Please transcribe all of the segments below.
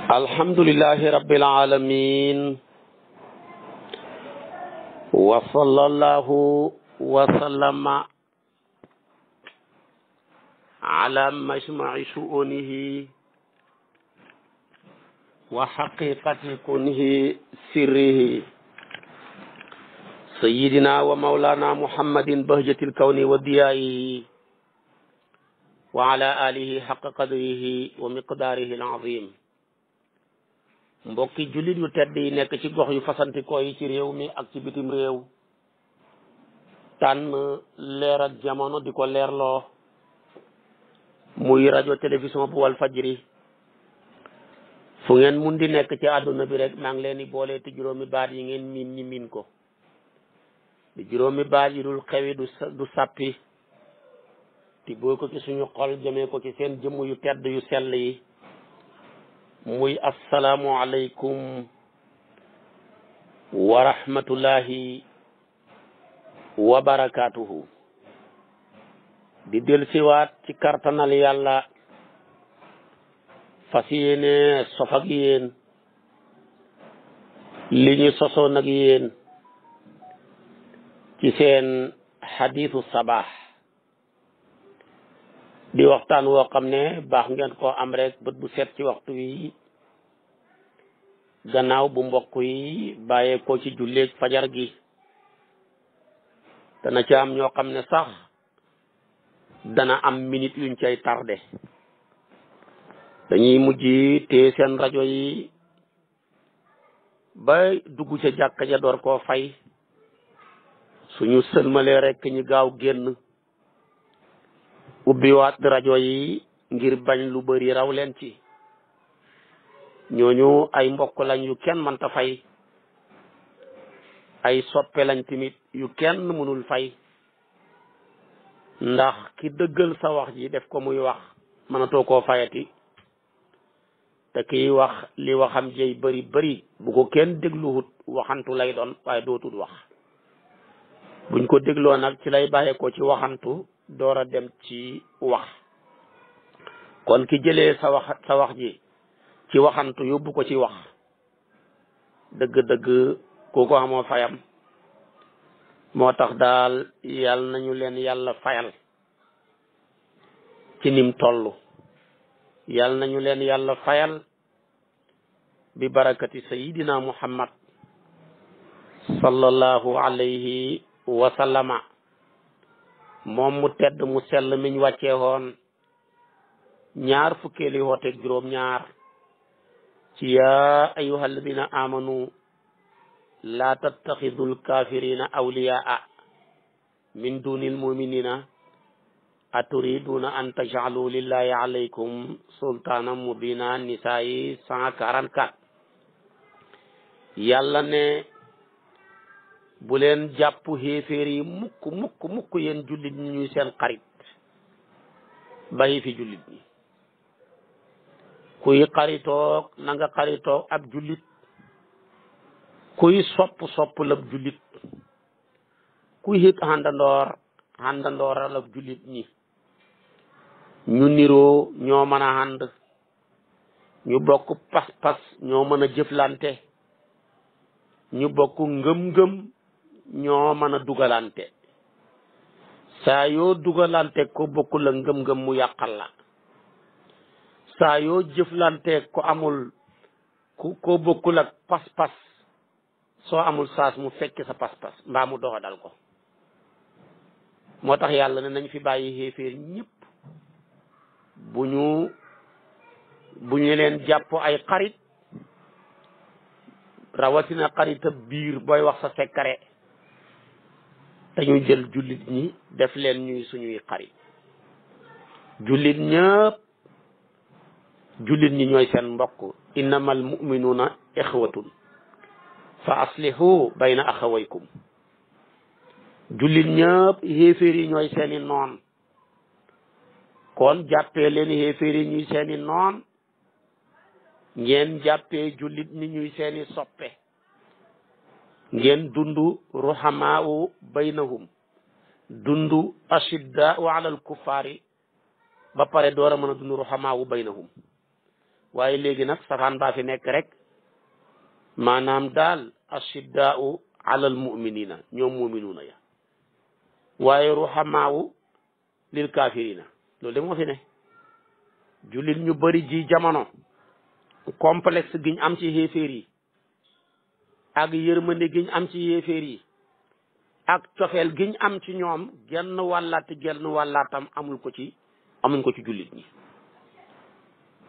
alhamdulillahi rabbil alamin wa sallallahu wa sallama ala majma'i shu'unihi wa haqiqati kunhi sirrihi sayyidina wa maulana muhammadin bahjatil kawni wa diya'ihi wa ala alihi haqqa qadrihi wa miqdarihi al-azim. mbokki jullit yu tedd yi nekk ci gox yu fasantikoo yi ci réew mi ak ci bitim réew tànn leer ak jamono di ko leerloo muy rajo télévision bu wal fajri fu ngeen mun di nekk ci àdduna bi rek maa ngi leen di boole te juróomi baat yi ngeen miin ñi miin ko di juróomi baat yi dul xewi du sàppi ti boo ko ci suñu xol jëmee ko ci seen jëmm yu tedd yu sell yi muy assalaamu aleykum wa rahmatullahi wa barakaatuhu di del siwaat ci kartanal yàlla fas yéene sof ak yéen li ñu sosoon ak yéen ci seen xadiisu sabaax di waxtaan woo xam ne baax ngeen koo am rek bët bu set ci waxtu wi gannaaw bu mbokk yi bàyyee ko ci julleeg fajar gi dana ci am ñoo xam ne sax dana am minute yuñ cay tardé dañuy mujj te seen rajo yi ba dugg ca jàkka ja door koo fay suñu sëlmalee rek ñu gaaw génn ubbiwaat rajo yi ngir bañ lu bari raw leen ci ñooñu ay mbokk lañ yu kenn mënta fay ay soppe lañ tamit yu kenn mënul fay ndax ki dëggal sa wax ji def ko muy wax mënatoo koo fayati te kiy wax li waxam jey bari bu ko kenn dégluwut waxantu lay doon waaye dootul wax buñ ko dégloo nag ci lay bàyyeekoo ci waxantu door a dem ci wax kon ki jëlee sa wax ji ci waxantu yóbbu ko ci wax dëgg-dëgg kooku amoo fayam moo tax daal yal nañu leen yàlla fayal ci nim toll yal nañu leen yàlla fayal bi barakati sayidina muhammad sallallahu alayhi wa sallama moom mu tedd mu sell miñ wàccee woon ñaar fukkeeli wooteeg juróom ñaar ci yaa ayyuha alladina amanu la tattaxidul kafirina awliyaa min dunil muminina aturiduna an taj'alu lillahi alaykum sultanan mubina nisaayi 144 yàlla ne bu leen jàpp xéeféer yi mukk yéen jullit ñi ñuy seen xarit bàyyi fi jullit ñi kuy xaritoog na nga xaritoog ab jullit kuy sopp lab jullit kuy hit àndandooral ab jullit ñi ñu niroo ñoo mën a ànd ñu bokk pas-pas ñoo mën a jëflante ñu bokk ngëm-ngëm ñoo mën a dugalante saa yoo dugalante ko bokkul la ngëm-ngëm mu yàqal la saa yoo jëflante ko amul ko bokkul ak pas-pas soo amul saas mu fekk sa pas-pas mbaa mu doxa dal ko moo tax yàlla ne nañ fi bàyyi xéeféer ñëpp bu ñu leen jàpp ay xarit rawatina xarita biir booy wax sa secret te ñu jël jullit ñi def leen ñuy suñuy xarit jullit ñi ñooy seen mbokk innamal mu'minuna ixwatun fa aslihu bayna axawaykum jullit ñëpp xéeféer yi ñooy seeni noon kon jàppee leen xéeféer yi ñuy seeni noon ngeen jàppee jullit ñi ñuy seeni soppe ngeen dundu ruhamaa'u baynahum dundu ashiddaa'u alal kuffaari ba pare door a mën a dundu ruhamaa'u baynahum waaye léegi nag safaan baa fi nekk rek maanaam daal ashiddaau alal muminina ñoom muminuuna ya waaye ruhamaawu lil kaafirina loolu de moo fi ne jullit ñu bari ji jamono complexe giñ am ci xéeféer yi ak yërmande giñ am ci yéeféer yi ak cofeel giñ am ci ñoom genn wàllaatam amuñ ko ci jullit ñi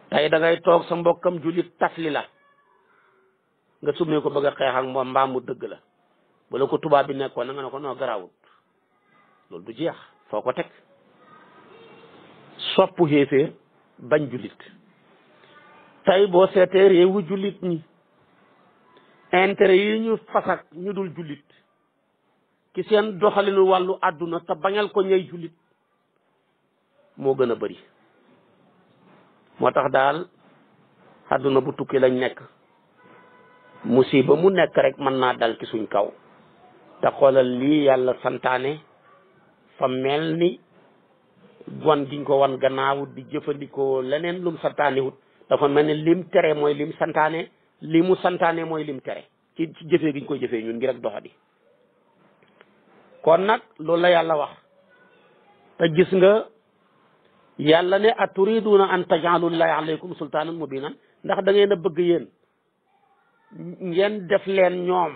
tey da ngay toog sa mbokkam jullit tafli la nga summee ko bëgg a xeex ak moom mbaa mu dëgg la bala ko tubaab bi nekkoon na nga ne ko noo garaawut loolu du jeex foo ko teg soppu xéeféer bañ jullit tey boo seetee réewu jullit ñi intérêt yi ñu fasak ñu dul jullit ci seen doxalinu wàllu àdduna te bañal ko ñay jullit moo gën a bari moo tax daal àdduna bu tukki lañ nekk musiba mu nekk rek mën naa dal ci suñ kaw te xoolal lii yàlla santaane fa mel ni wan giñ ko wan gannaaw di jëfandikoo leneen lum santaanewut dafa mel ni lim tere mooy lim santaane li mu santaane mooy lim tere ci jëfee giñ koy jëfee ñun ngir ak doxadi kon nag loolu la yàlla wax te gis nga yàlla ne aturiduna an tajaalullahi alaykum sultaanan mubinan ndax da ngeen a bëgg yéen ngeen def leen ñoom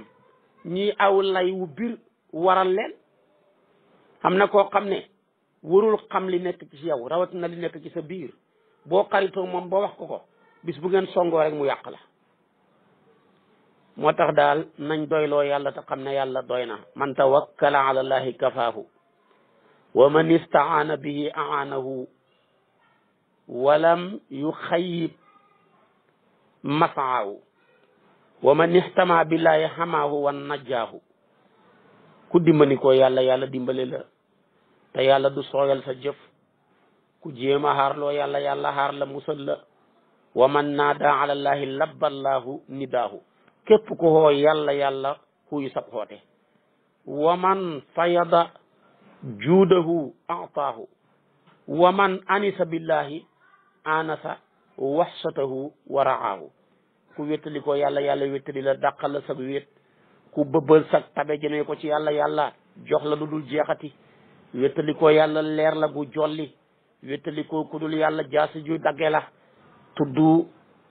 ñi aw lay wu bir waral leen am na koo xam ne warul xam li nekk ci yow rawatina li nekk ci sa biir boo xaritoo moom boo wax ko bis bu ngeen songoo rek mu yàq la moo tax daal nañ doyloo yàlla te xam ne yàlla doy na man tawakkala ala allahi kafaahu wa man istaana bihi aanahu walam yuxayyib masaahu wa man ihtama billahi xamaahu wa najjaahu ku dimbali ko yàlla dimbale la te yàlla du sooyal sa jëf ku jéem a xaarloo yàlla xaar la musal la wa man naada ala allahi labballahu nidaahu képp ku xoo yàlla xuyu sab xoote wa man fayada juudahu ataahu wa man anisa billahi anasa waxsatahu wa raahu ku wéttali ko yàlla wéttali la dàqal la sag wét ku bëbbal sag tabe jëmee ko ci yàlla jox la lu dul jeexati wéttali ko yàlla leer la gu jolli wéttali ko ku dul yàlla jaasi ju dagge la tudd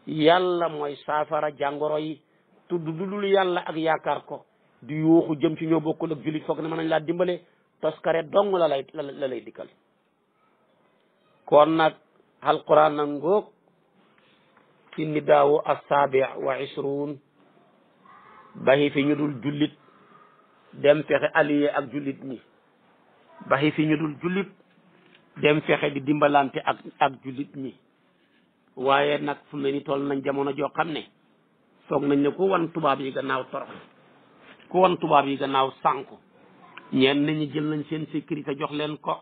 yàlla mooy saafara jàngoro yi tudd du dul yàlla ak yaakaar ko di yuuxu jëm ci ñoo bokkul ak jullit foog ne mën nañ laa dimbale toskare dong la lay dikkal kon nag alquran nag ngoog ci nidaawu assaabi wa ishruun baxi fi ñu dul jullit dem fexe allié ak jullit ñi baxi fi ñu dul jullit dem fexe di dimbalante ak jullit ñi waaye nag fu mu ne ni toll nañ jamono joo xam ne foog nañ ne ku wan tubaab yi gannaaw torox ku wan tubaab yi gannaaw sànku ñenn ñi jël nañ seen sécurité jox leen ko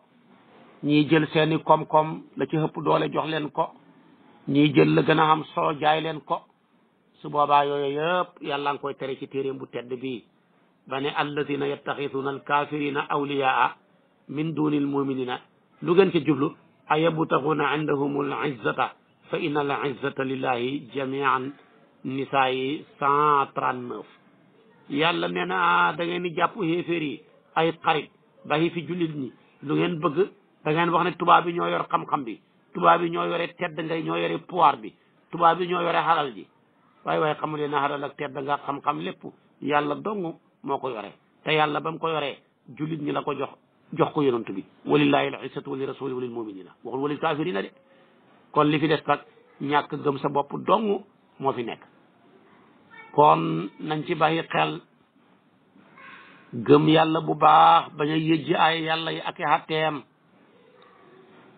ñii jël seeni koom-koom la ci ëpp doole jox leen ko ñii jël la gën a am solo jaay leen ko su boobaa yooyu yëpp yàlla nga koy tere ci téeréem bu tedd bii ba ne alladina yattaxisuuna alkafirina awliyaa min duni almuminina lu gën ci jublu a yabtaxuuna indahum al izzata fa inna al izzata lillahi jamian nisaa yi 139 yàlla nee na da ngeen di jàpp xéeféer yi ay xarit bàyyi fi jullit ñi lu ngeen bëgg da ngeen wax ne tubaab bi ñoo yor xam-xam bi tubaab bi ñoo yore tedd ngay ñoo yore pouvoir bi tubaab bi ñoo yore xalal ji waaye xamul leen ne xalal ak tedd nga xam-xam lépp yàlla dong moo ko yore te yàlla ba mu ko yoree jullit ñi la ko jox ko yonent bi walillahi al izzatu wa li rasuli wa lil muminina waxul walil kafirina de kon li fi des nag ñàkk gëm sa bopp dong moo fi nekk kon nañ ci bàyyi xel gëm yàlla bu baax bañ a yëjji ay yàlla yi ak i xatteem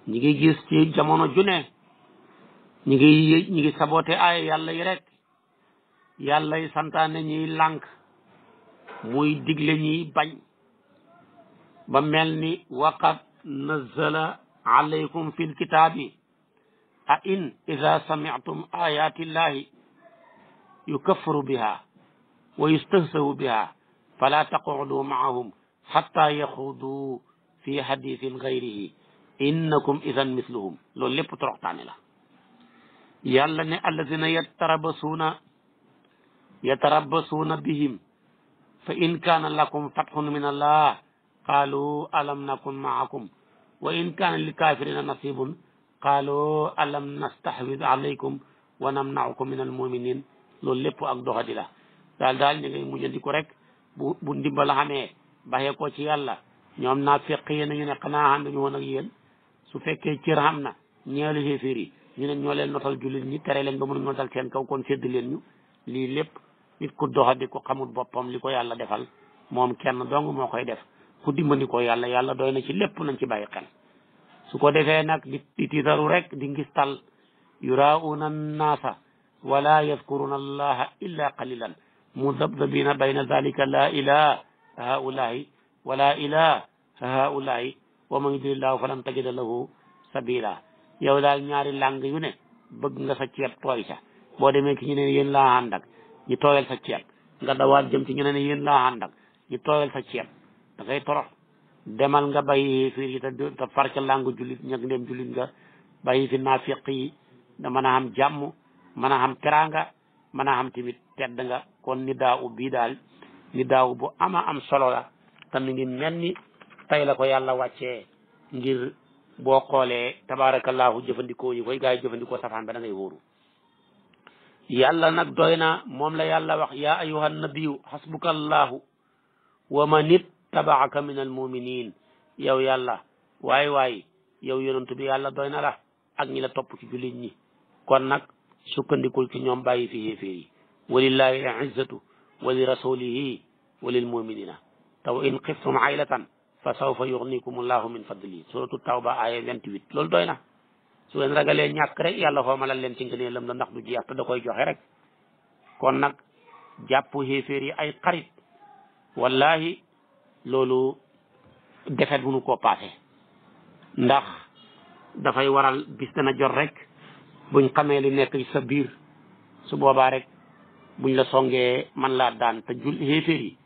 ñi ngi gis ci jamono ju ne ñi ngi saboté ay yàlla yi rek yàlla yi santaane ñiy lànk muy digle ñiy bañ ba mel ni waqad nazzala alaykum fi lkitaabi a in ida sami'tum ayati llahi yukaffaru biha wa yustahzawu biha fala taqudu maahum hatta yaxudu fi hadithin gayrihi innakum idan misluhum loolu lépp toroxtaane la yàlla ne alladina yatarabasuuna bihim fa in kaana lakum fatxun min allah qaalu alam nakun maakum wa in kaana lil kafirina nasibun qaalu alam nastahwid alaykum wa namnaukum min al muminin loolu lépp ak doxadi la daal ñu ngay mujjandiku rek bu ndimbal xamee baxee ko ci yàlla ñoom naa fekk yéen a ñu ne xanaa ànduñu woon ak yéen su fekkee cër xam na ñeelu xéeféer yi ñu ne ñoo leen notal jullit ñi tere leen ba mën notal seen kaw kon sédd leen ñu lii lépp nit ku doxadi ko xamul boppam li ko yàlla defal moom kenn dong moo koy def ku dimbali ko yàlla doy na ci lépp nañ ci bàyyi xel su ko defee nag di tiitaru rek di ngistal yurauna annaasa wala yadkuruna allaha illa qalilan mudabdabina bayna dalika la ilaha haulahi wala ilaha haulahi wa man yudlillahu falan tajida lahu sabila yow daal ñaari lang yu ne bëgg nga sa ceeb tooy sa boo demee ci ñu ne yéen laa ànd ak ñu tooyal sa ceeb nga dawaat jëm ci ñu ne yéen laa ànd ak ñu tooyal sa ceeb da ngay torox demal nga bàyyi fii te far ca langu jullit ñag ndem jullit nga bàyyi fi naafiq yi da mën a xam jàmm mën a xam teraanga mën a xam tamit tedd nga kon ni daaw bii daal ni daaw bu ama am solo la te mi ngi mel ni tey la ko yàlla wàccee ngir boo xoolee tabarakallahu jëfandikoo yi koy gaa yi jëfandikoo safaan ba da ngay wóoru yàlla nag doy na moom la yàlla wax yaa ayuha nabiyu xasbuka allahu wa man ittabaaka min almuminin yow yàlla waay yow yonantu bi yàlla doy na la ak ñi la topp ci jullit ñi kon nag sukkandikul ci ñoom bàyyi fi xéeféer yi walillahi al izzatu wa li rasulihi wa lil muminina taw in xiftum aylatan fa sawfa yugnikum allahu min fadlihi suratu tawba aya 28 loolu doy na su ngeen ragalee ñàkk rek yàlla xoomalal leen ci ngëneelam la ndax du jeex te da koy joxe rek kon nag jàpp xéeféer yi ay xarit wallahi loolu defet bu nu koo paase ndax dafay waral bis dana jot rek buñ xamee li nekk ci sa biir su boobaa rek buñ la songee man laa daan te xéeféer yi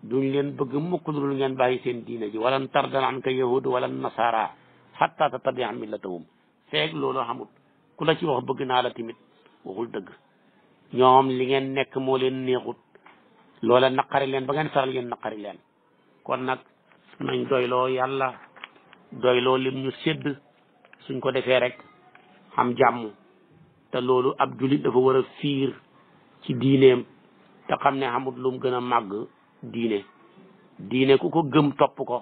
duñ leen bëgg mukk dul ngeen bàyyi seen diina ji walan tardan anka yahudu wala nasara hatta tatabia millatahum feeg loolu xamut ku la ci wax bëgg naa la tamit waxul dëgg ñoom li ngeen nekk moo leen neexut loola naqari leen ba ngeen faral ngeen naqari leen kon nag nañ doyloo yàlla doyloo lim ñu sédd suñ ko defee rek xam jàmm te loolu ab julit dafa war a fiir ci diineem te xam ne xamut lum gën a màgg diine ku ko gëm topp ko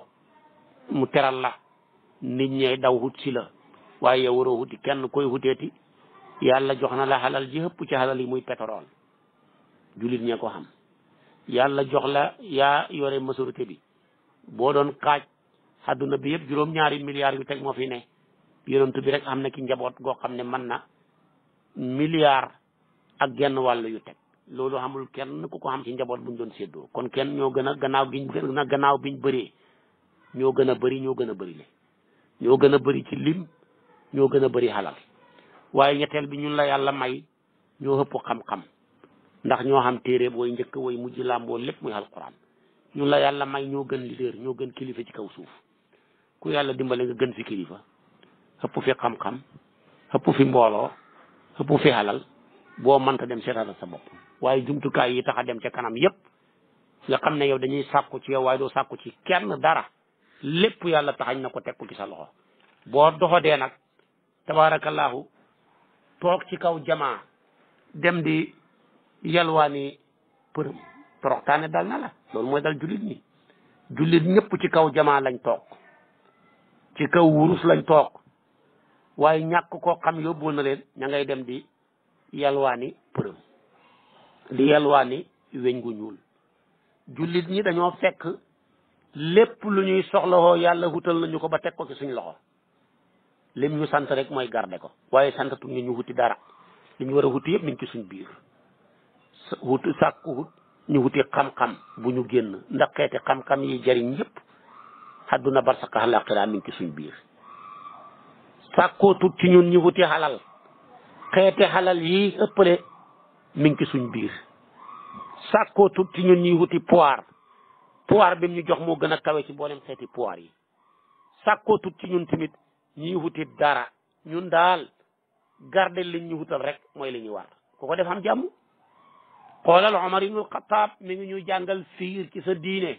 mu teral la nit ñay daw hut si la waaye yow waroo huti kenn koy huteeti yàlla jox na la xalal ji ëpp ci xalal yi muy pétrole julit ñee ko xam yàlla jox la yaa yore majorité bi boo doon xaaj àdduna bi yëpp juróom-ñaari milliards yu teg moo fi ne yonent bi rek am na ki njaboot goo xam ne mën na milliard ak genn wàll yu teg loolu xamul kenn ku ko xam ci njaboot buñ doon séddoo kon kenn ñoo gën a gannaaw biñ bëree ñoo gën a bëri ñoo gën a bëri le ñoo gën a bëri ci lim ñoo gën a bëri xalal waaye ñetteel bi ñun la yàlla may ñoo ëpp xam-xam ndax ñoo xam téere booy njëkk way mujj làmboo lépp muy alquran ñun la yàlla may ñoo gën leader ñoo gën kilifa ci kaw suuf ku yàlla dimbale nga gën fi kilifa ëpp fi xam-xam ëpp fi mbooloo ëpp fi xalal boo mënta dem seetal sa bopp waaye jumtukaay yi tax a dem ca kanam yépp nga xam ne yow dañuy sàkku ci yow waaye doo sàkku ci kenn dara lépp yàlla taxañ na ko teg ko ci sa loxo boo doxadee nag tabarakallahu toog ci kaw jamaa dem di yalwaani përëm toroxtaane dal na la loolu mooy dal jullit ñi jullit ñëpp ci kaw jamaa lañ toog ci kaw wurus lañ toog waaye ñàkk koo xam yóbbu na leen ña ngay dem di yalwaani përëm di yalwaani weñ gu ñuul jullit ñi dañoo fekk lépp lu ñuy soxlawoo yàlla wutal nañu ko ba teg ko ci suñ loxo lim ñu sant rek mooy garde ko waaye santatu ñu wuti dara li ñu war a wuti yëpp mi ngi ci suñ biir sàkku ñu wuti xam-xam bu ñu génn ndax xeeti xam-xam yi jariñ yëpp àdduna barsaka àllaaxira mi ngi ci suñ biir sàkkoo tut ci ñun ñu wuti xalal xeeti xalal yi ëppale mi ngi ci suñ biir sàkkoo tut ci ñun ñuy wuti pouvoir bi mu ñu jox moo gën a kawe ci mboolem xeeti pouvoir yi sàkkoo tut ci ñun tamit ñuy wuti dara ñun daal garde liñ ñu wutal rek mooy li ñu war ku ko def am jàmm xoolal Omar ibnul Xataab mi ngi ñu jàngal fiir ci sa diine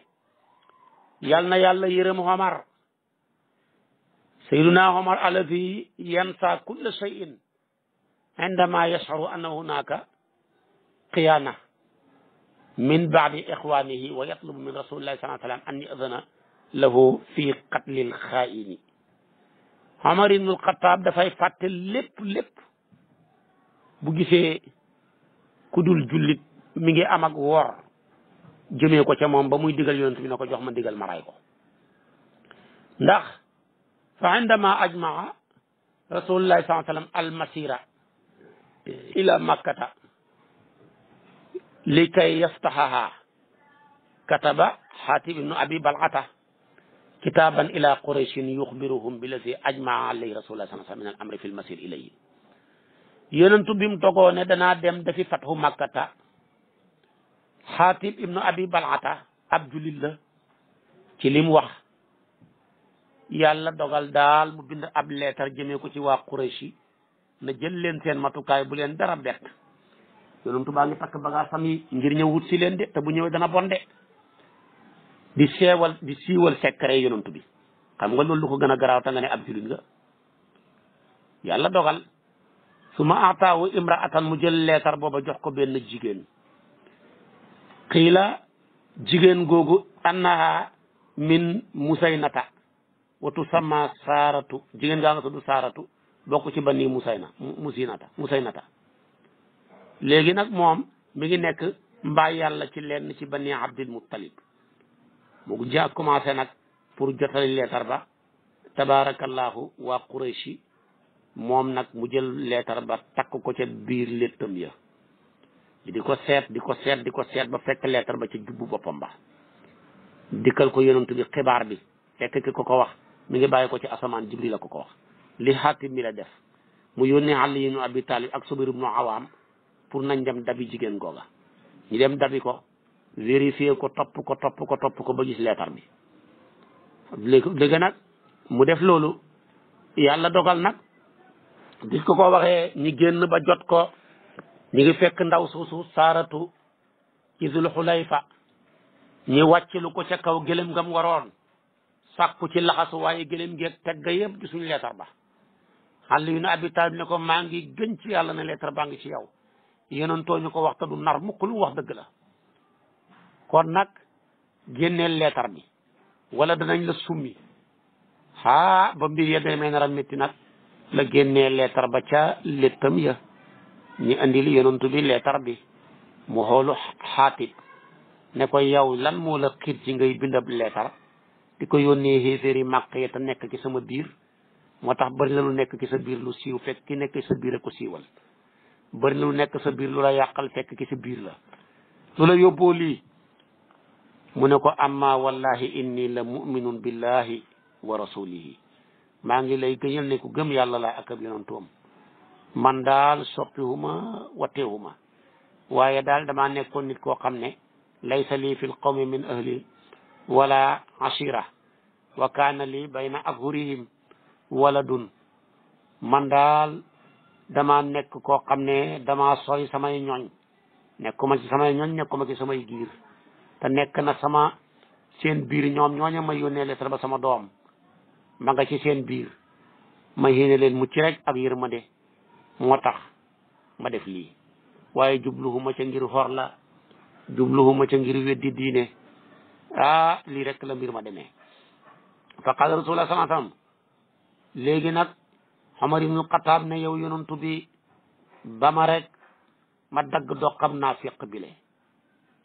yal na yàlla yërëm Omar sayyiduna Omar allazi yansa kulla shay'in indama yash'uru anna hunaka qiyaana min ba'di ixwanihi wa yatlubu min rasulillahi sallallahu alayhi wa sallam an ya'dana lahu fi qatlil xaa'ini Omar ibnul Xataab dafay fàtte lépp bu gisee ku dul jullit mi ngi am ak wor jëmee ko ca moom ba muy digal yonent bi na ko jox ma digal ma ray ko ndax fa indama ajmaa rasulullahi sallallahu alayhi wa sallam almasira ila makkata li kay yaftahaha kataba Xaatib ibnu Abi Bal'ata kitaban ila qurayshin yuxbiruhum billazi ajmaa alayhi rasulullah sallallahu alayhi wa sallam min al amri fi l masir ilayhi yonentu bi mu dogoo ne danaa dem dafi fathu makkata Xaatib ibnu Abi Bal'ata ab jullit la ci li mu wax yàlla dogal daal mu bind ab leetar jëmee ko ci waa Qurayshi na jël leen seen matukaay bu leen dara bett yonentu baa ngi takk bagaasam yi ngir ñëw wut si leen de te bu ñëwee dana bonde di siiwal secret yonentu bi xam nga loolu lu ko gën a garaaw ta nga ne ab jullit nga yàlla dogal su ma ataawu imraatan mu jël leetar booba jox ko benn jigéen xiila jigéen googu annaha min musaynata wa tusamma saaratu jigéen gaa nga tudd saaratu bokk ci bani musaynata léegi nag moom mi ngi nekk mbaa yàlla ci lenn ci bani abdil muttalib mu commencé nag pour jotali leetar ba tabarakallahu waa qurayshi moom nag mu jël leetar ba takk ko ca biir léttam ya di ko seet ba fekk leetar ba ca jubbu boppam ba dikkal ko yonent bi xibaar bi fekk ki ko wax mi ngi bàyyi ko ci asamaan jibril la ko wax li Xaatim mi la def mu yónnee Ali ibnu Abi Talib ak Zubayr ibnu Awaam pour nañ dem dabi jigéen googa ñu dem dabi ko vérifier ko topp ko ba gis leetar bi léegi nag mu def loolu yàlla dogal nag bis ko waxee ñi génn ba jot ko ñi ngi fekk ndaw suusu saaratu ci Zul Xulayfa ñi wàcc lu ko ca kaw gëlëm ngam waroon sàkku ci laxasu waaye gëlëm geeg tegga yëpp di suñu leetar ba Ali ibn Abi Talib ne ko maa ngi gën ci yàlla ne leetar baa ngi ci yow yonentoo ñu ko wax te du nar mukk lu wax dëgg la kon nag génneel leetar bi wala danañ la summi ba mbir ya demee nar a métti nag la génnee leetar ba ca léttam ya ñi andil yonentu bi leetar bi mu xoolu Xaatib ne ko yow lan moo la xiir ci ngay bindab leetar di ko yónnee xéeféeri màkk ya te nekk ci sama biir moo tax bëri na lu nekk ci sa biir lu siiw fekk ki nekk ci sa biir a ko siiwal bëri na lu nekk sa biir lu la yàqal fekk ci sa biir la lu la yóbboo lii mu ne ko amma wallahi inni la muminun billahi wa rasulihi maa ngi lay gëñal ne ku gëm yàlla laa ak ab yonentoom man daal soppiwuma watteewuma waaye daal damaa nekkoon nit koo xam ne laysa lii fi l qawmi min ahli wala ashira wa kaana lii bayna abhurihim waladun man daal dama nekk koo xam ne dama sori samay ñooñ nekkuma ci samay ñooñ nekkuma ci samay giir te nekk na sama seen biir ñoom ñooña ma yónnee lettre ba sama doom ma nga ci seen biir ma yéene leen mucc rek ak yërmande moo tax ma def lii waaye jubluhuma ca ngir xor la jubluhuma ca ngir weddi diine lii rek la mbir ma demee fa qala rasulullah sallallahu alayhi wasallam léegi nag Omar ibnu Xataab ne yow yonantu bi ba ma rek ma dagg doqam naafiq bi le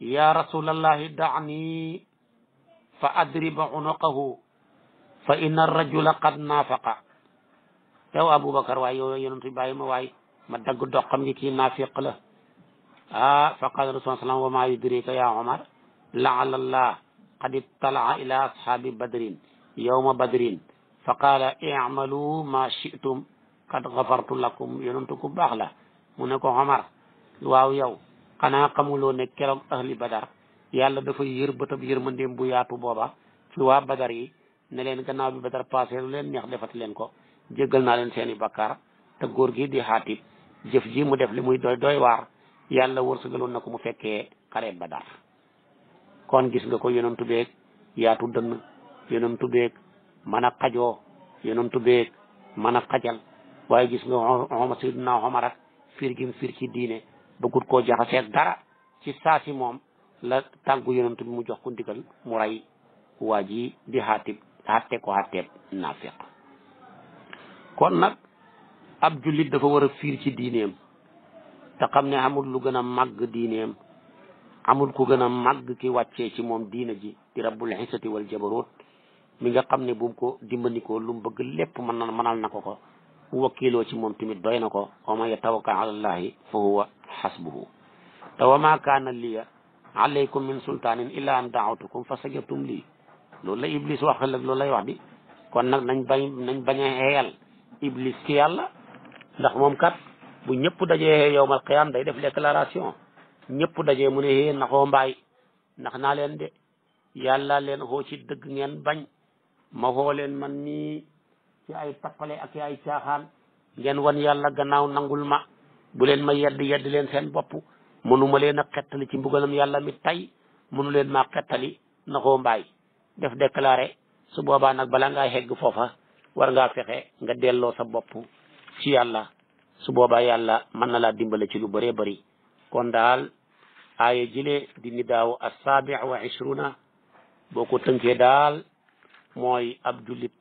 ya rasulallahi daani fa adriba unuqahu fa inna arrajula qad naafaqa yow Aboubacar waaye yow yonantu bi bàyyi ma waay ma dagg doqam gi kii naafiq la fa qala rasulullah sallam wa ma yudrika ya Omar laala allah qad ittala'a ila ashaabi badrin yawma badrin fa qaala i'malu ma shi'tum qad ghafartu lakum yonentu ku baax la mu ne ko Omar waaw yow xanaa xamuloo ne keroog ahli badar yàlla dafa yër bëtab yërmandeem bu yaatu booba ci waa badar yi ne leen gannaaw bi badar passé lu leen neex defati leen ko jéggal naa leen seeni bakkaar te góor gi di xaatib jëf ji mu def li muy doy doy waar yàlla wërsëgaloon na ko mu fekkee xare Badar kon gis nga ko yonentu beeg yaatu dënn yonentu beeg mën a xajoo yonentu beeg mën a xajal waaye gis nga Omar Seydina Omar ak fiir gi mu fiir ci diine bëggut koo jaxaseeg dara ci saasi moom la tàggu yonentu bi mu jox ko ndigal mu rey waa ji di xaatib xatte ko xatteeb naafiq kon nag ab jullit dafa war a fiir ci diineem te xam ne amul lu gën a màgg diineem amul ku gën a màgg ki wàccee ci moom diina ji di rabbul xisati wal jabarut mi nga xam ne bu mu ko dimbandikoo lu mu bëgg lépp mënal na ko bu wakkiloo ci moom tamit doy na ko wa man yatawakkal ala allahi fa huwa xasbuhu te wa ma kaana liya alaykum min sultaanin illa an daawtukum fa sajabtum lii loolu la iblis wax ëllëg loolu lay wax di kon nag nañ bañ a xeeyal iblis ci yàlla ndax moom kat bu ñëpp dajee yowmal qiyaam day def déclaration ñëpp dajee mu ne xée naxoo mbaay ndax naa leen de yàlla leen xoo ci dëgg ngeen bañ ma xoo leen man nii ci ay tappale ak ay caaxaan ngeen wan yàlla gannaaw nangul ma bu leen ma yedd leen seen bopp mënuma leen a xettali ci mbugalam yàlla mi tay mënu leen maa xettali naxoo mbaay def déclaré su boobaa nag bala ngaa hegg foofa war ngaa fexe nga delloo sa bopp ci yàlla su boobaa yàlla mën na laa dimbale ci lu bëree bëri kon daal aaya jile di nidaaw as-saabi wa ishruna boo ko tënkee daal mooy ab jullit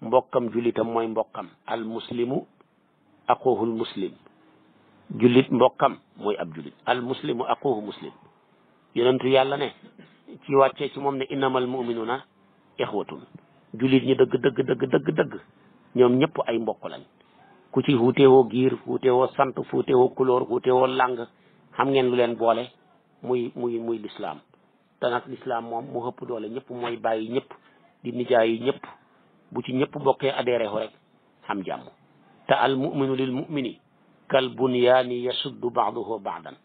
mbokkam jullitam mooy mbokkam al muslimu aquhul muslim jullit mbokkam mooy ab jullit al muslimu aquhu muslim yonentu yàlla ne ci wàccee ci moom ne innamal mu'minuna ixwatun jullit ñi dëgg ñoom ñëpp ay mbokk lañ ku ci xuutewoo giir xuutewoo sant xuutewoo couleur xuutewoo lang xam ngeen lu leen boole muy lislaam te nag lislaam moom mu ëpp doole ñëpp mooy bàyyi ñëpp di nijaay yi ñëpp bu ci ñëpp bokkee adhéré ko rek xam jàmm te al muminu lil mumini kal bunyaani yasuddu baaduhu baadan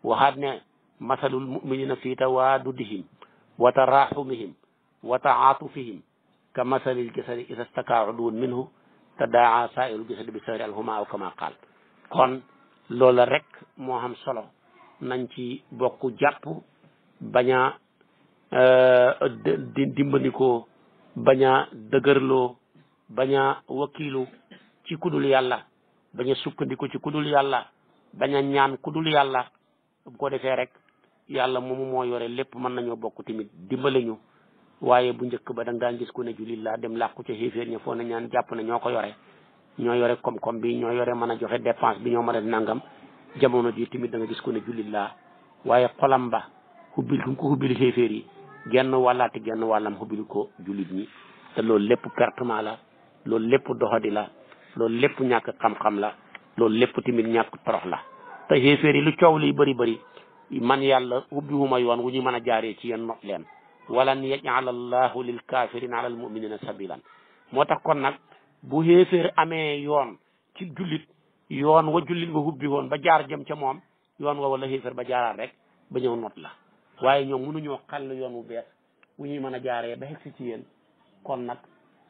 waxaat ne masalul muminina fi tawaadudihim wa taraxumihim wa taatufihim ka masalil jasadi ida staka udwun minhu tadaa saairu jasadi bi sahri alhuma aw kama qaal kon loola rek moo xam solo nañ ci bokk jàpp bañ a dimbandikoo bañ a dëgërloo bañ a wakiilu ci kudul yàlla bañ a sukkandiku ci kudul yàlla bañ a ñaan kudul yàlla bu ko defee rek yàlla moomu moo yore lépp mën nañoo bokk tamit dimbale ñu waaye bu njëkk ba da nga daan gis ku ne jullit laa dem làqu ca xéeféer ña foo na ñaan jàpp ne ñoo ko yore ñoo yore koom-koom bi ñoo yore mën a joxe dépense bi ñoo mën a nangam jamono ji tamit da nga gis ku ne jullit laa waaye xolam ba xubbil ku ko xubbil xéeféer yi genn wàllaati genn wàllam xubbil ko jullit ñi te loolu lépp pertement la loolu lépp doxadi la loolu lépp ñàkk xam-xam la loolu lépp tamit ñàkk torox la te xéeféer yi lu coow liy bëri man yàlla ubbiwuma yoon wu ñu mën a jaaree ci yéen not leen walan yaj'ala allahu lil kaafirina ala al muminina sabilan moo tax kon nag bu xéeféer amee yoon ci jullit yoon wa jullit nga ubbi woon ba jaar jëm ca moom yoon wa wala xéeféer ba jaaraat rek ba ñëw not la waaye ñoom mënuñoo xàll yoon wu bees wu ñuy mën a jaaree ba xegsi ci yéen kon nag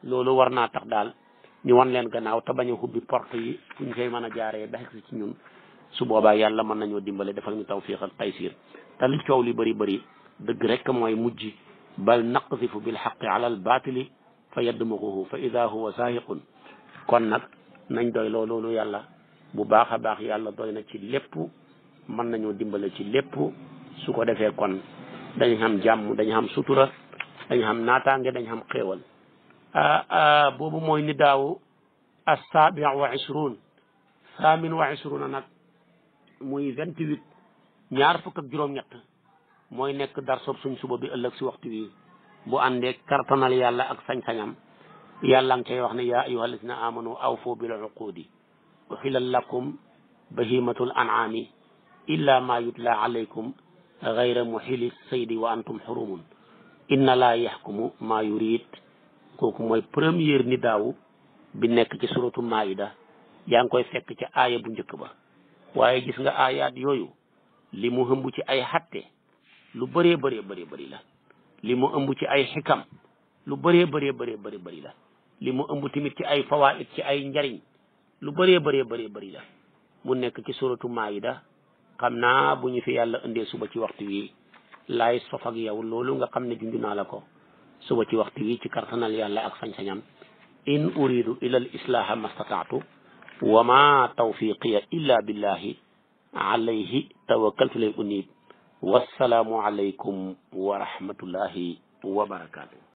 loolu war naa tax daal ñu wan leen gannaaw te bañ a ubbi porte yi fu ñu koy mën a jaaree ba xegsi ci ñun su boobaa yàlla mën nañoo dimbale defal ñu tawfiq ak taysir te li coow li bëri dëgg rek mooy mujj bal naqzifu bil haqqi ala al batili fa yadmaghuhu fa ida huwa zahiqun kon nag nañ doy loolu yàlla bu baax a baax yàlla doy na ci lépp mën nañoo dimbale ci lépp su ko defee kon dañu xam jàmm dañu xam sutura dañu xam naataange dañu xam xéewal boobu mooy ni daawu as-sabi' wa ishrun thamin wa ishruna nag muy 28 ñaar fukk ak juróom-ñett mooy nekk dar sob suñ suba bi ëllëg si waxtu wi bu àndee kartanal yàlla ak sañ-sañam yàlla nga cay wax ne yaa ayyuha alladina amanu awfu bil uqudi uhillat lakum bahimatul an'ami illa ma yutla alaykum gayra muhili saydi wa antum xurumun inna laa yaxkumu ma yurid kooku mooy première ni daawu bi nekk ci suratu maida yaa ngi koy fekk ci aaya bu njëkk ba waaye gis nga aayaat yooyu li mu ëmb ci ay xatte lu bëree bëri la li mu ëmb ci ay xikam lu bëree bëri la li mu ëmb tamit ci ay fawaid ci ay njariñ lu bëree bëri la mu nekk ci suratu maayida xam naa bu ñu fi yàlla indee suba ci waxtu wi laay sof ak yow loolu nga xam ne jundu naa la ko suba ci waxtu wi ci kartanal yàlla ak sañ-sañam in uridu ila al islaha mastataatu wa ma tawfiqiya illa billahi alayhi tawakkaltu lay unib wassalaamu alaykum wa rahmatullahi wa barakatuh